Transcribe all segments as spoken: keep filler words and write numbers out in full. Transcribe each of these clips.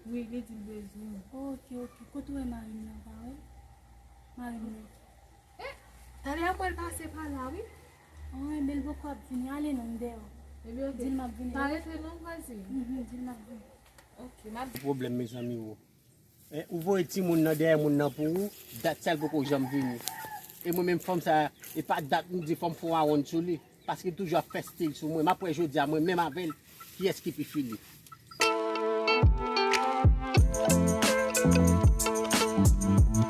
Wi, li di l bezwen. Ok, ok. Kote w wè mari m nan, pa wè? Mari m nan. Eh, talè a m wè l pase pa la, wi. An, men l poko ap vini, ale non, m deyò. Ebyen, ok. Di l m ap vini. Pa rete non, vwazin. Mhm, di l m ap vini. Ok, m ap Pwoblèm, mezanmi, wo. Eh, ou voye timoun nan dèyè moun nan pou ou, dat sa l poko janm vini. E mwen menm fanm sa, e pa dat m di fò m fè yon awonn sou li, paske l toujou ap fè stil sou mwen. M ap wè jodi a mwen menm avè l, kiyès ki pi fili.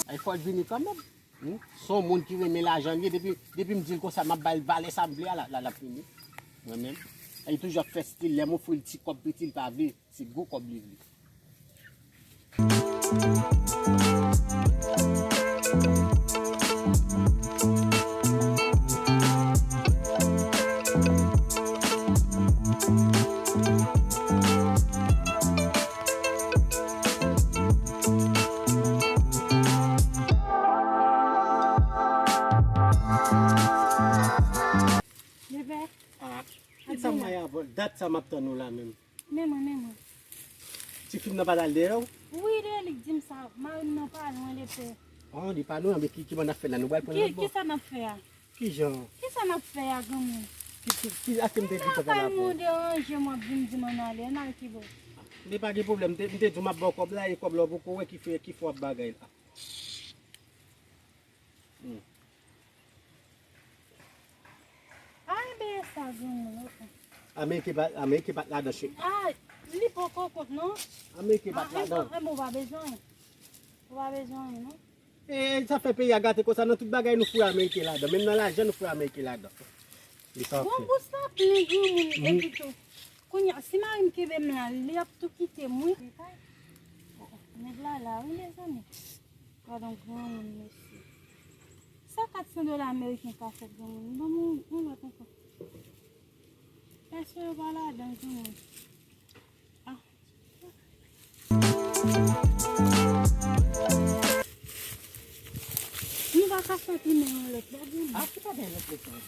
Ay, fò l vini kanmenm. Hmm? Se yon moun ki renmen lajan li ye, depi, depi m di l konsa, m ap ba l valè sa m vle a, la, la, l ap vini. Mwen menm. Li toujou ap fè stil, lè m ofri l ti kòb piti, li pa vle. Se gwo kòb li vle. Bebe, ah, ki sa m ay avè w? Dat sa m ap tann ou la menm. Men mwen, men mwen. Tifi m nan pa t al dèyè w? Wi, dèyè li k di m sa. Mari m nan pa lwen, li pè. Oh, li pa lwen, men ki, ki bò n ap fè la? Nou pral pran lòt bò. Ki sa n ap fè a? Ki jan? Ki sa n ap fè a, granmoun? Ki, ki, ki, aske m te di w pa pral avè w? Lakay mwen deranje, m ap vin di m ann ale, ann al ki bò? Men pa gen pwoblèm, m te, m te di w m ap ba w kòb la, e kòb la w poko wè ki fè, ki fè w ap bagay la. Hmm. Ay, bèl sa, granmoun, ok. Ameriken pa, Ameriken pa t ladan, cheri. Ah, li poko kont, non? Ameriken pa t ladan. Ah, enben, enben, ou pa bezwen. Ou pa bezwen, non? E, sa fè peyi a gate konsa, nan tout bagay nou foure Ameriken ladan. Menm nan lajan nou foure Ameriken ladan. Li pa fè. Bon, bous la plen, granmoun, epi tou. Kounye a, si mari m kenbe m la, li ap tou kite m, wi. Nèg la la, wi, mezanmi. Gad on granmoun, mesye. Sa kat san dola ameriken ka fè granmoun? Ban m yon, yon lòt ankò. Pèso yo pa ladan, granmoun. Ah. Nou pa ka fè pi men yon lòt, gad yon. Ah, ki pa gen lòt leson?